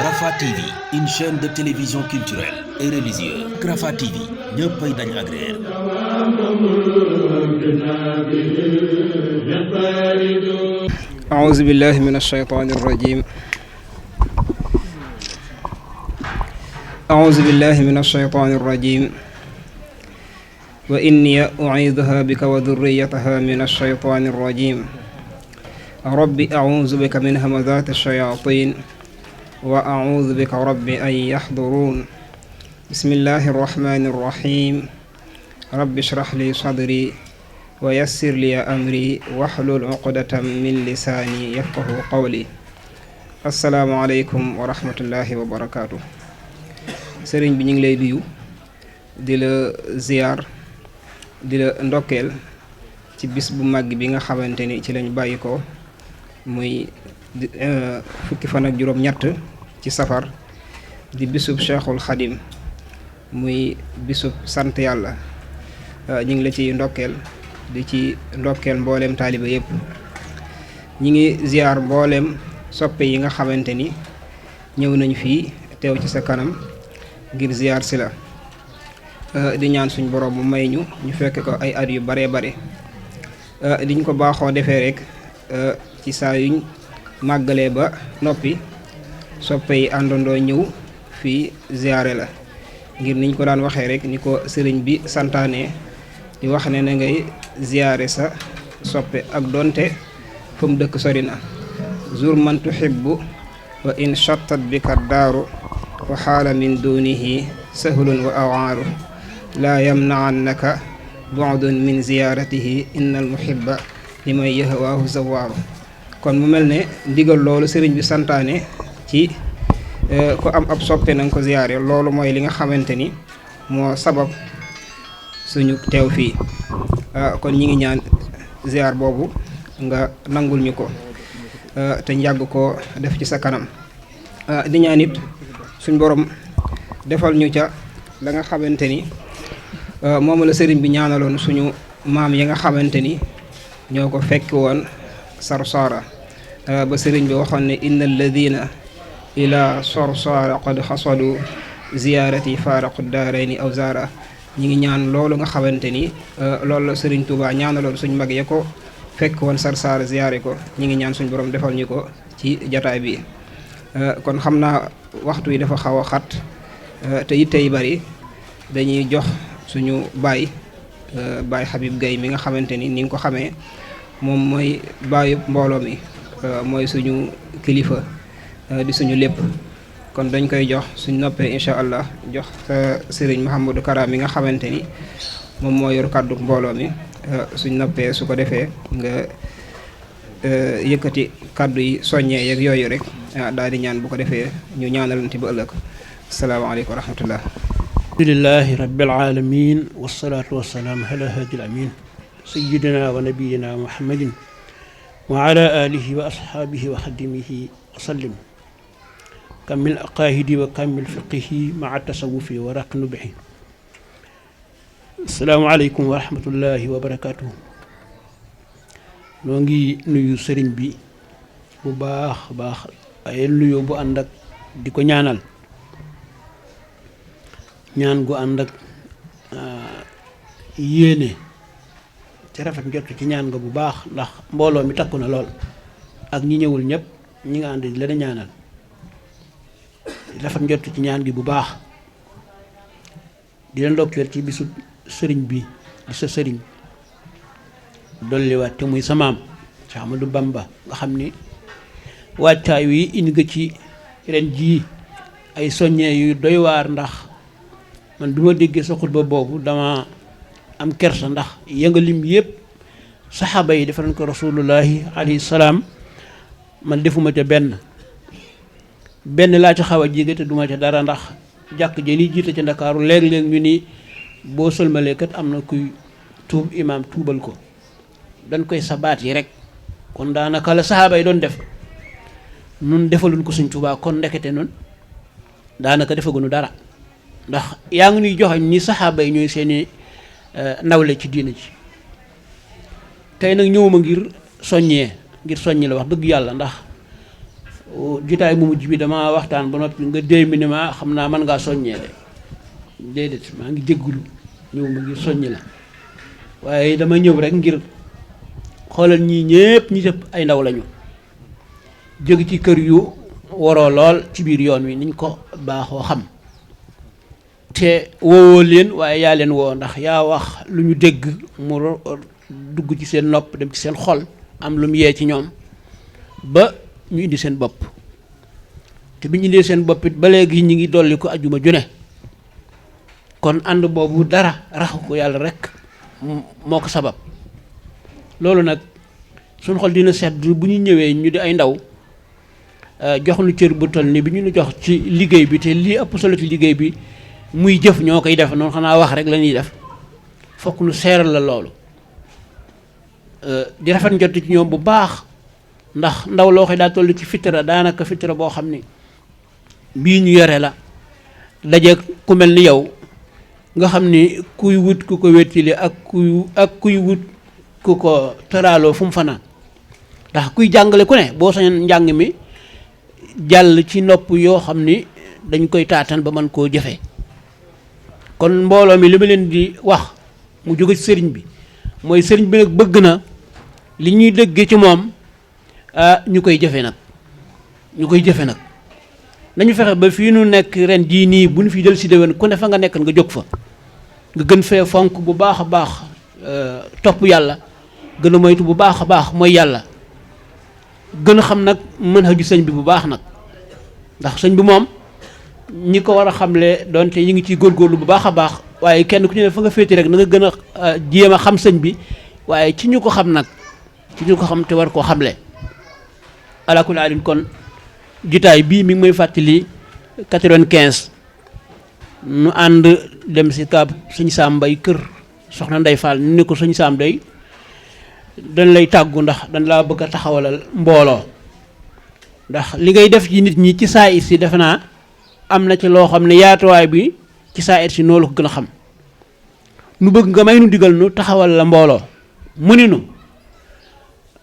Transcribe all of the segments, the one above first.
Rafah TV, une chaîne de télévision culturelle et religieuse. Rafah TV ñëppay dañ agréer. أعوذ بالله من الشيطان الرجيم. أعوذ بالله من الشيطان الرجيم. وإني أعيذها بك وذريتها من الشيطان الرجيم. ربي أعوذ بك من همزات الشياطين وأعوذ بك ربي أن يحضرون. بسم الله الرحمن الرحيم. رب اشرح لي صدري ويسر لي أمري واحلل عقدة من لساني يفقه قولي. السلام عليكم ورحمة الله وبركاته. sëriñ bi ñu ngi lay nuyu di la ziyaar di la ndokkeel ci bis bu màgg bi nga xamante ni ci lañ bàyyi ko muy fukki fan ak juróom-ñett ci safar di bisub Cheikhul Xadim muy bisub sant yàlla. ñu ngi la ciy ndokkeel di ci ndokkeel mbooleem taaliba yépp. ñi ngi ziyaar mbooleem soppe yi nga xamante ni ñëw nañ fii teew ci sa kanam ngir ziyaar si la. di ñaan suñ borom mu may ñu fekk ko ay at yu baree bare. liñ ko baaxoo defee rek ci saa yuñ màggalee ba noppi soppe yi àndandoo ñëw fii ziyaare la ngir niñ ko daan waxee rek ni ko sëriñ bi santaane di wax ne na ngay ziyaare sa soppe ak donte fa mu dëkk sori na. zur man tuhibbu wa in chattat bika daaru wa xaala min dunihi sahlun wa awaaru laa yamnaannaka bu'dun min ziyaaratihi innal muhibba liman yahwaahu zawaaru. kon mu mel ne ndigal loolu sëriñ bi santaane ci ku am ab soppe na nga ko ziyaare loolu mooy li nga xamante ni moo sabab suñu teew fii. kon ñi ngi ñaan ziyaar boobu nga nangul ñu ko te njàgg ko def ci sa kanam. di ñaan it suñ borom defal ñu ca la nga xamante ni moom la sëriñ bi ñaanaloon suñu maam yi nga xamante ni ñoo ko fekk woon Sarsara ba sëriñ bi waxoon ne inna alladina ila Sarsara qad xasadu ziyaarati faaraqu daarayni aw zaara. ñi ngi ñaan loolu nga xamante ni loolu la sëriñ Touba ñaanaloon suñ mag ya ko fekk woon Sarsara ziyaare ko ñi ngi ñaan suñ borom defal ñu ko ci jataay bi. kon xam naa waxtu yi dafa xaw a xat te it tey bari dañuy jox suñu baay Habib Gaye mi nga xamante ni nga ko xamee moom mooy baayu mbooloo mi mooy suñu kilifa di suñu lépp. kon dañ koy jox suñ noppee incha allah jox sëriñ Mouhamadou Kara mi nga xamante ni moom moo yor kàddu mbooloo mi suñ noppee su ko defee nga yëkkati kàddu yi soññee yeeg yooyu rek daal di ñaan bu ko defee ñu ñaanalante ba ëllëg. asalaamaaleykum wa rahmatullah. alhamdulillahi rabbil alamin wasalaatu wasalaam ala haadil amin sayyidina wa nabiyina muhammadin wa ala alihi wa ashaabihi wa xadimihi wa sallim kamil aqaahidi wa kamil fiqihi maa tasawufi wa raqnu bihi. asalaamaaleykum wa rahmatullahi wa barakaatuhu. noo ngi nuyu sëriñ bi bu baax baax ay nuyu bu ànd ak di ko ñaanal ñaan gu ànd ak yéene ci rafet njort ci ñaan nga bu baax ndax mbooloo mi takku na lool ak ñi ñëwul ñëpp ñi nga ànd di leen ñaanal rafet njort ci ñaan gi bu baax di leen ndokkeel ci bisu sëriñ bi di sa sëriñ dolliwaat te muy sa maam Cheikh Ahmadou Bamba nga xam ni wàccaay wi indi nga ci ren jii ay soññee yu doy waar ndax man bi ma déggee sa xutba boobu dama am kersa ndax yëngalim yëpp saxaaba yi defaran ko rasulullahi alayhi salaam man defuma ca benn laa ci xaw a jige te duma ca dara ndax jàkk ja ni jiite ca Ndakaaru léeg-léeg ñu ni boo sëlmalee kat am na kuy tuub imaam tuubal ko dañ koy sabaat yi rek kon daanaka la saxaaba yi doon def nun defaluñ ko Sëñ Tuubaa kon ndekete nun daanaka defaguñu dara ndax yaa ngi nuy joxe ni saxaaba yi ñooy seeni nawle ci diina ji tey nag ñëwuma ngir soññee ngir soññi la wax dëgg yàlla ndax jotaay bu mujj bi dama waxtaan ba noppi nga déy mi ni ma xam naa mën ngaa soññee de déedéet maa ngi jéggulu ñëwuma ngir soññi la waaye dama ñëw rek ngir xoolal ñii ñépp ñi sëpp ay ndaw lañu jóge ci kër yu waroo lool ci biir yoon wi niñ ko baaxoo xam te woowoo leen waaye yaa leen woo ndax yaa wax lu ñu dégg mu dugg ci seen nopp dem ci seen xol am lu mu yee ci ñoom ba ñu indi seen bopp te bi ñu indee seen bopp it ba léegi ñi ngi dolli ko ajuma june kon ànd boobu dara raxu ko yàlla rek moo ko sabab loolu nag suñ xol dina sedd bu ñu ñëwee ñu di ay ndaw jox nu cër bu toll ni bi ñu jox ci liggéey bi te lii ëpp solo ci liggéey bi muy jëf ñoo koy def noonu xanaa wax rek la ñuy def fokk nu seeral la loolu di rafet njott ci ñoom bu baax ndax ndaw loo xëy daa toll ci fitara daanaka fitara boo xam ni bii ñu yore la daje ku mel ni yow nga xam ni kuy wut ku ko wéttili ak kuy wut ku ko tëraaloo fu mu fanaan ndax kuy jàngale ku ne boo sañoon njàng mi jàll ci nopp yoo xam ni dañ koy taatan ba mën koo jëfee kon mbooloo mi li ma leen di wax mu jóge ci sëriñ bi mooy sëriñ bi nag bëgg na li ñuy dëggee ci moom ñu koy jëfe nag nañu fexe ba fii nu nekk ren jii nii bu ñu fi jël si déwén ku ne fa nga nekk nga jóg fa nga gën fee fonk bu baax a baax topp yàlla gën a moytu bu baax a baax mooy yàlla gën a xam nag mën haju sëñ bi bu baax nag ndax sëñ bi moom ñi ko war a xamle doonte ñu ngi ciy góorgóorlu bu baax a baax waaye kenn ku ci ne fa nga féete rek na nga gën a jéem a xam sëñ bi waaye ci ñu ko xam nag ci ñu ko xam te war koo xamle ala kulli alin kon jitaay bii mi ngi may fàttali 95 nu ànd dem si kaab sëñ Saam Mbay kër soxna Ndey Fall ni ko sëñ Saam day dañ lay tàggu ndax dañ laa bëgg a taxawalal mbooloo ndax li ngay def ci nit ñi ci saa it si defe naa am na ci loo xam ne yaatuwaay bi ci saa it si noo la ko gën a xam nu bëgg nga may nu digal nu taxawal la mbooloo mu ni nu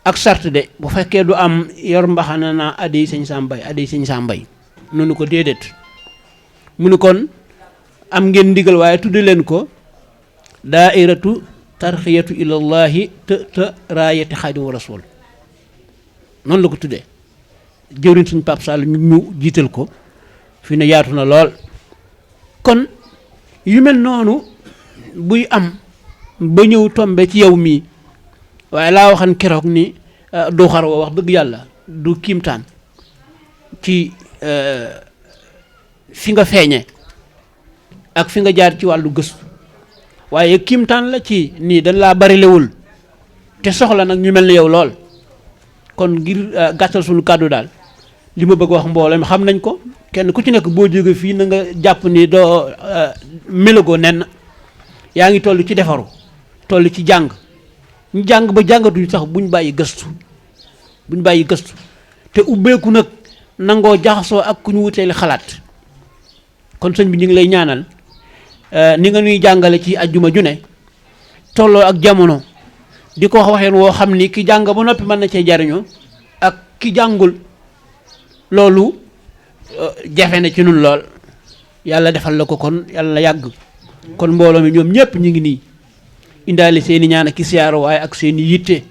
ak sart de bu fekkee du am yor mbaxana naa addi sëñ Saam Mbay nunu ko déedéet mu ni kon am ngeen ndigal waaye tudde leen ko daairatu tarxiyatu ilallahi te raayati xaadimu rasul noonu la ko tuddee jëwriñ suñ Pape Sall ñu jiital ko fi ne yaatu na lool kon yu mel noonu buy am ba ñëw tombe ci yow mii waaye laa waxan keroog ni du xar wa wax dëgg yàlla du kiimtaan ci fi nga feeñe ak fi nga jaar ci wàllu gëstu waaye kiimtaan la ci nii dañ laa bari lewul te soxla nag ñu mel ni yow lool kon ngir gàttal suñu kàddu daal li ma bëgg wax mbooloo mi xam nañ ko kenn ku ci nekk boo jóge fii na nga jàpp ni doo melagoo nen yaa ngi toll ci defaru toll ci jàng ñu jàng ba jàngatuñu sax buñ bàyyi gëstu te ubbeeku nag nangoo jaxasoo ak ku ñu wuteeli xalaat kon sëñ bi ñu ngi lay ñaanal ni nga nuy jàngale ci ajjuma ju ne tolloo ak jamono di ko wax waxeen woo xam ni ki jàng ba noppi mën na cee jariñoo ak ki jàngul loolu jafe na ci nun lool yàlla defal la ko kon yàlla yàgg kon mbooloo mi ñoom ñëpp ñu ngi nii indaale seeni ñaan ak ki siyaaro waaye ak seeni yitte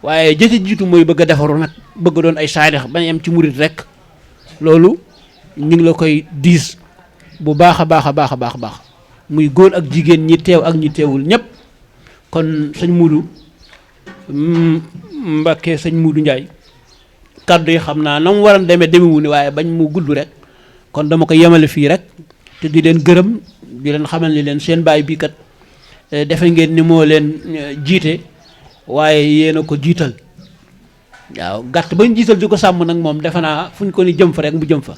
waaye jëci jiitu mooy bëgg a defaru nag bëgg doon ay saalix bañ am ci murit rek loolu ñu ngi la koy diis bu baax a baax a baax a baax a baax muy góor ak jigéen ñi teew ak ñi teewul ñëpp kon sëñ Muudu Mbàkke sëñ Muudu Njaay kàddu yi xam naa na mu waroon demee demewu ni waaye bañ mu gudd rek kon dama ko yemale fii rek te di leen gërëm di leen xamal ni leen seen baay bii kat defe ngeen ni moo leen jiite waaye yéen a ko jiital waaw gàtt bañ jiital di ko sàmm nag moom defe naa fu ñu ko ni jëm fa rek mu jëm fa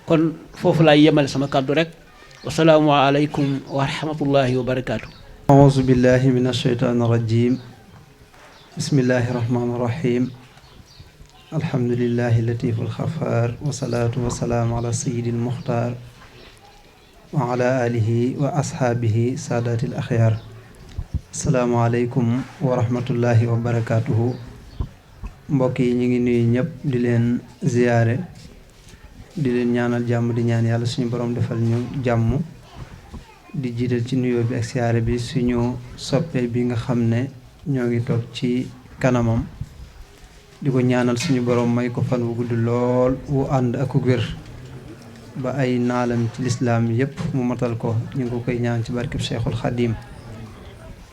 kon foofu laay yemale sama kàddu rek wasalaamu aleykum wa rahmatullahi wa barakaatu. auzu billahi min asheytaan rajim bismillahi rahmaani rahim alhamdulillahi latiful xafaar wasalaatu wasalaamu ala sayidil muxtaar wa ala alihi wa ashaabihi saadatil axyaar. asalaamaaleykum wa rahmatullahi wa barakaatuhu. mbokk yi ñu ngi nuyu ñëpp di leen ziyaare di leen ñaanal jàmm di ñaan yàlla suñu borom defal ñu jàmm di jiital ci nuyoo bi ak ziyaare bi suñu soppe bi nga xam ne ñoo ngi toog ci kanamam di ko ñaanal suñu borom may ko fan wu gudd lool wu ànd ak wér ba ay naalam ci lislaam yépp mu matal ko ñu ngi ko koy ñaan ci barkeb Cheikhul Khadim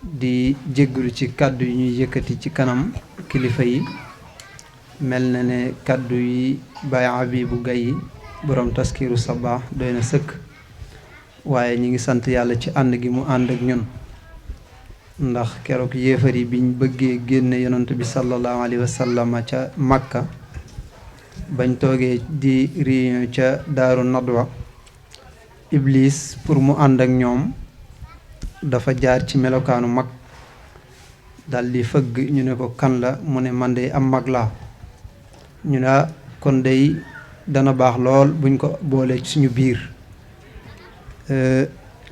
di jéggalu ci kàddu yi ñuy yëkkati ci kanam kilifa yi mel na ne kàddu yi Baye Habibou Gaye borom taskiru sabaax doy na sëkk waaye ñi ngi sant yàlla ci ànd gi mu ànd ak ñun ndax keroog yéefar yi biñ bëggee génne yonent bi sallallahu alayhi wa sallam ca Makka bañ toogee di réunion ca Daaru Nadwa Iblis pour mu ànd ak ñoom dafa jaar ci melokaanu mag daldi fëgg ñu ne ko kan la mu ne man de am mag laa ñu ne kon day dana baax lool buñ ko boolee ci suñu biir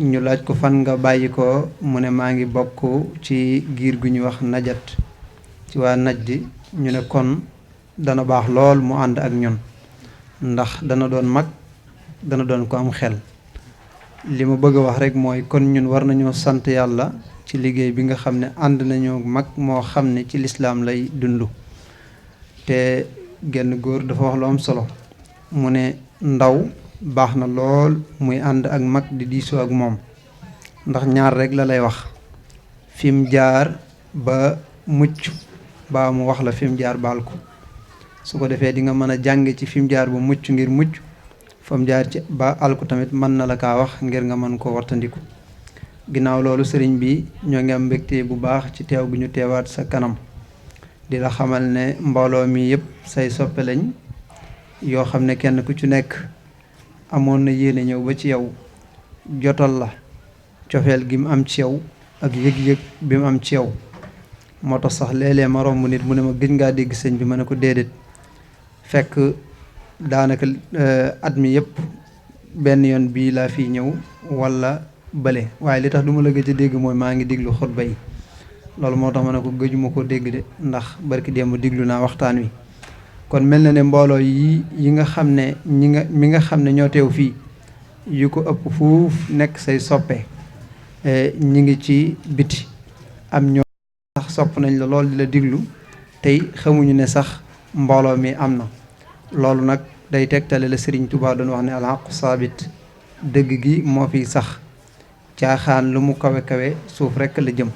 ñu laaj ko fan nga bàyyi ko mu ne maa ngi bokk ci giir gu ñuy wax najat ci waa Najdi ñu ne kon dana baax lool mu ànd ak ñun ndax dana doon mag dana doon ko am xel. li ma bëgg a wax rek mooy kon ñun war nañoo sant yàlla ci liggéey bi nga xam ne ànd nañoo mag moo xam ne ci lislaam lay dund te genn góor dafa wax lu am solo mu ne ndaw baax na lool muy ànd ak mag di diisoo ak moom ndax ñaar rek la lay wax fi mu jaar ba mucc baa mu wax la fi mu jaar baal ko su ko defee di nga mën a jànge ci fi mu jaar ba mucc ngir mucc fa mu jaar ci ba alku tamit mën na la kaa wax ngir nga mën koo wattandiku ginnaaw loolu sëriñ bi ñoo ngi am mbégte bu baax ci teew bi ñu teewaat sa kanam di la xamal ne mbooloo mi yëpp say soppe lañ yoo xam ne kenn ku ci nekk amoon na yéene ñëw ba ci yow jotal la cofeel gi mu am ci yow ak yëg-yëg bi mu am ci yow moo tax sax léeg-léeg ma romb nit mu ne ma gëj ngaa dégg sëñ bi ma ne ko déedéet fekk daanaka at mi yëpp benn yoon bii laa fi ñëw walla bële waaye li tax du ma la gëj a dégg mooy maa ngi diglu xutba yi loolu moo tax ma ne ko gëjuma ko dégg de ndax barki démb diglu naa waxtaan wi kon mel na ne mbooloo yi nga xam ne mi nga xam ne ñoo teew fii yu ko ëpp fuuf nekk say soppe ñi ngi ci biti am ñoo sax sopp nañ la lool di la diglu tey xamuñu ne sax mbooloo mi am na loolu nag day tegtale la Sëriñ Tuubaa doon wax ne alxaqu saabit dëgg gi moo fi sax caaxaan lu mu kawe kawe suuf rekk la jëm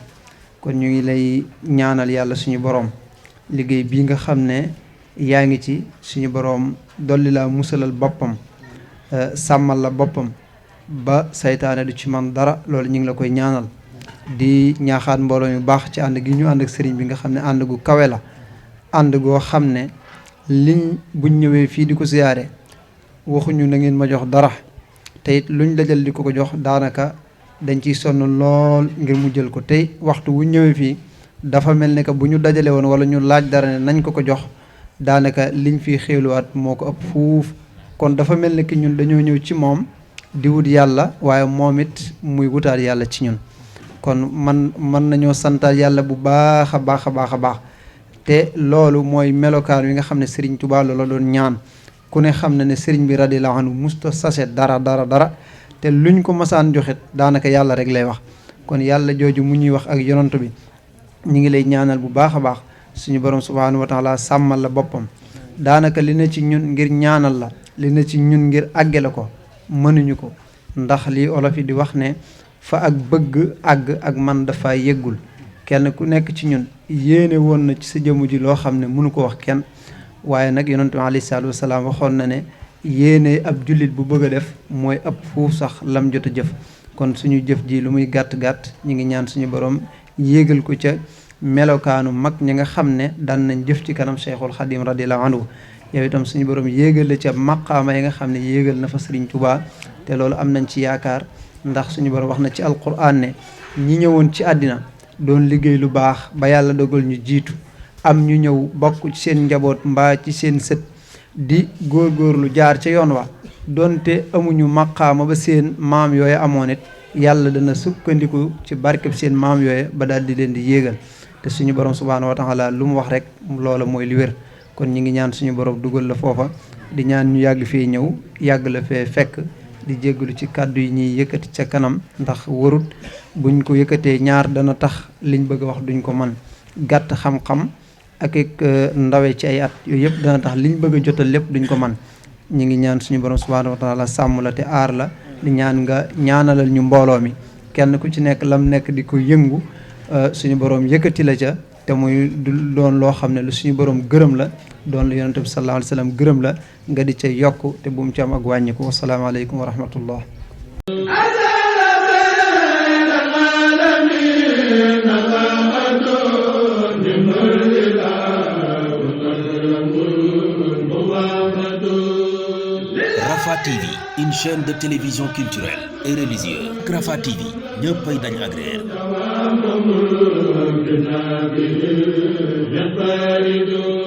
kon ñu ngi lay ñaanal yàlla suñu boroom liggéey bii nga xam ne yaa ngi ci suñu boroom dolli laa musalal boppam sàmmal la boppam ba saytaane du ci man dara loolu ñu ngi la koy ñaanal di ñaaxaat mbooloo yu baax ci ànd gi ñu ànd ak sëriñ bi nga xam ne ànd gu kawe la ànd goo xam ne buñ ñëwee fii di ko siyaare waxuñu na ngeen ma jox dara te it luñ dajal di ko jox daanaka dañ ciy sonn lool ngir mu jël ko tey waxtu wu ñëwee fii dafa mel ne que bu ñu dajale woon wala ñu laaj dara ne nañ ko jox daanaka liñ fi xéeluwaat moo ko ëpp fuuf kon dafa mel ne que ñun dañoo ñëw ci moom di wut yàlla waaye moom it muy wutaat yàlla ci ñun kon mën nañoo santaat yàlla bu baax a baax a baax a baax te loolu mooy melokaan wi nga xam ne Sëriñ Tuubaa la doon ñaan ku ne xam na ne sëriñ bi radiyallaahu anhu musta sase dara te luñ ko masaan joxit daanaka yàlla rek lay wax kon yàlla jooju mu ñuy wax ak yonant bi ñu ngi lay ñaanal bu baax a baax suñu borom subhaanahu wa taala sàmmal la boppam daanaka li na ci ñun ngir ñaanal la li na ci ñun ngir àggale ko mënuñu ko ndax li olof yi di wax ne fa ak bëgg àgg ak man dafa yëggul kenn ku nekk ci ñun yéene woon na ci sa jëmm ji loo xam ne mënu ko wax kenn waaye nag yonent bi alayhi salaatu wasalaam waxoon na ne yéene ab jullit bu bëgg a def mooy ëpp fuuf sax lam jot a jëf kon suñu jëf ji lu muy gàtt-gàtt ñu ngi ñaan suñu borom yéegal ko ca melokaanu mag ñi nga xam ne daan nañ jëf ci kanam Cheikhul Khadim radiyallahu anhu yow itam suñu borom yéegal la ca maqaama yi nga xam ne yéegal na fa Sëriñ Tuubaa te loolu am nañ ci yaakaar ndax suñu borom wax na ci alquran ne ñi ñëwoon ci àddina doon liggéey lu baax ba yàlla dogal ñu jiitu am ñu ñëw bokk ci seen njaboot mbaa ci seen sët di góorgóorlu jaar ca yoon wa donte amuñu maqaama ba seen maam yooyu amoon it yàlla dana sukkandiku ci barkeb seen maam yooyu ba daal di leen di yéegal te suñu borom subhaanahu wa taala lu mu wax rek loola mooy li wér kon ñi ngi ñaan suñu borom dugal la foofa di ñaan ñu yàgg fee ñëw yàgg la fee fekk di jéggalu ci kàddu yi ñuy yëkkati ca kanam ndax warut buñ ko yëkkatee ñaar dana tax liñ bëgg a wax duñ ko man gàtt xam-xam ak ndawe ci ay at yooyu yëpp dana tax liñ bëgg a jotal lépp duñ ko man ñi ngi ñaan suñu borom subhaanahu wa taala sàmm la te aar la di ñaan nga ñaanalal ñu mbooloo mi kenn ku ci nekk lam nekk di ko yëngu suñu borom yëkkati la ca te muy du doon loo xam ne lu suñu borom gërëm la doon lu yonente bi sallallahu alayhi wa sallam gërëm la nga di ca yokk te bu mu ci am ak wàññiku wasalaamaaleykum wa rahmatullah Rafah TV, une chaîne de télévision culturelle et religieuse. Rafah TV, ñëppay dañ agréer.